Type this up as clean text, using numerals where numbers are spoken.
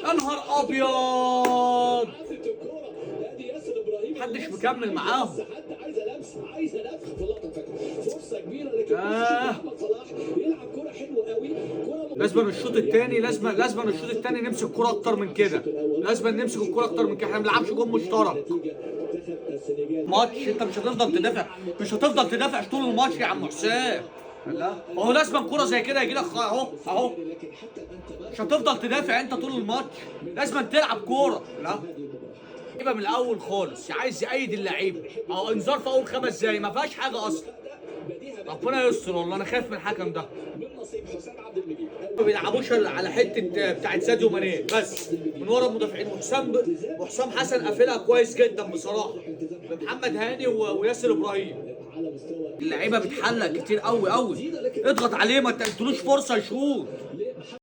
يا نهار ابيض، محدش مكمل معاهم. آه. لازم الشوط الثاني، لازم الشوط الثاني نمسك كرة اكتر من كده، لازم نمسك الكرة اكتر من كده، احنا ما بنلعبش جون مشترك. ماتش انت مش هتفضل تدافع، مش هتفضل تدافع طول الماتش يا عم حسام. لا ما هو لازم كرة زي كده يجي لك اهو اهو، مش هتفضل تدافع انت طول الماتش، لازم تلعب كورة. لا يبقى من الاول خالص عايز يأيد اللعيبة، اهو انذار في اول 5 دقايق ما فيهاش حاجة اصلا. ربنا يستر والله انا خايف من الحكم ده. ما بيلعبوش الا على حتة بتاعت ساديو ماني بس من ورا المدافعين، وحسام حسن قافلها كويس جدا بصراحة، بمحمد هاني وياسر ابراهيم. اللعيبة بتحلق كتير قوي قوي، اضغط عليه ما تدلوش فرصة يشوط.